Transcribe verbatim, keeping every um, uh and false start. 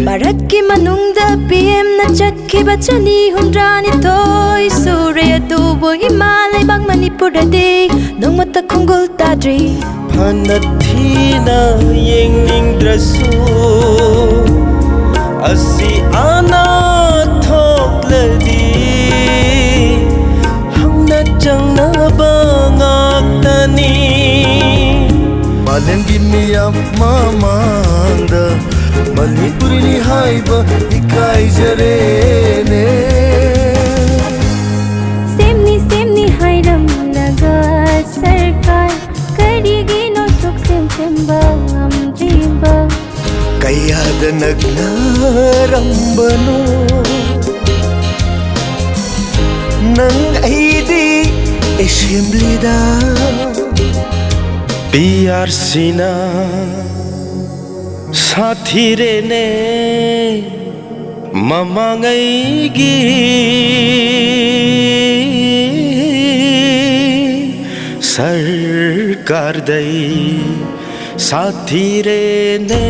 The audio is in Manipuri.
ꯚꯥꯔꯠꯀꯤ ꯃꯅꯨꯡꯗ ꯄꯤ ꯑꯦꯝꯅ ꯆꯠꯈꯤꯕ ꯆꯅꯤ ꯍꯨꯝꯗ꯭ꯔꯥꯅꯤꯊꯣꯏ ꯁꯨꯔꯦ, ꯑꯗꯨꯕꯨ ꯏꯃꯥ ꯂꯩꯕꯥꯛ ꯃꯅꯤꯄꯨꯔꯗꯗꯤ ꯅꯣꯡꯃꯇ ꯈꯣꯡꯒꯨꯜ ꯇꯥꯗ꯭ꯔꯤ꯫ ꯐꯅ ꯊꯤꯅ ꯌꯦꯡꯅꯤꯡꯗ꯭ꯔꯁꯨ, ꯑꯁꯤ ꯑꯅꯥ ꯊꯣꯛꯂꯗꯤ ꯍꯧꯅ ꯆꯪꯅꯕ ꯉꯥꯛꯇꯅꯤ꯫ ꯃꯥꯂꯦꯝꯒꯤ ꯃꯤꯌꯥꯝ ꯃꯃꯥꯡꯗ ꯃꯅꯤꯄꯨꯔꯤꯅꯤ ꯍꯥꯏꯕ ꯏꯀꯥꯏꯖꯔꯦꯅꯦ꯫ ꯁꯦꯝꯅꯤ ꯁꯦꯝꯅꯤ ꯍꯥꯏꯔꯝꯂꯒ ꯁꯔꯀꯥꯔ ꯀꯔꯤꯒꯤꯅꯣ ꯁꯨꯛꯁꯦꯝ ꯁꯦꯝꯕ ꯉꯝꯗ꯭ꯔꯤꯕ? ꯀꯌꯥꯗ ꯅꯛꯅꯔꯝꯕꯅꯣ ꯅꯪ ꯑꯩꯗꯤ ꯑꯦꯁꯦꯝꯕ꯭ꯂꯤꯗ꯫ ꯄꯤ ꯑꯥꯔ ꯁꯤꯅ ꯁꯥꯊꯤꯔꯦꯅꯦ, ꯃꯃꯥꯡꯉꯩꯒꯤ ꯁꯔꯀꯥꯔꯗꯩ ꯁꯥꯊꯤꯔꯦꯅꯦ꯫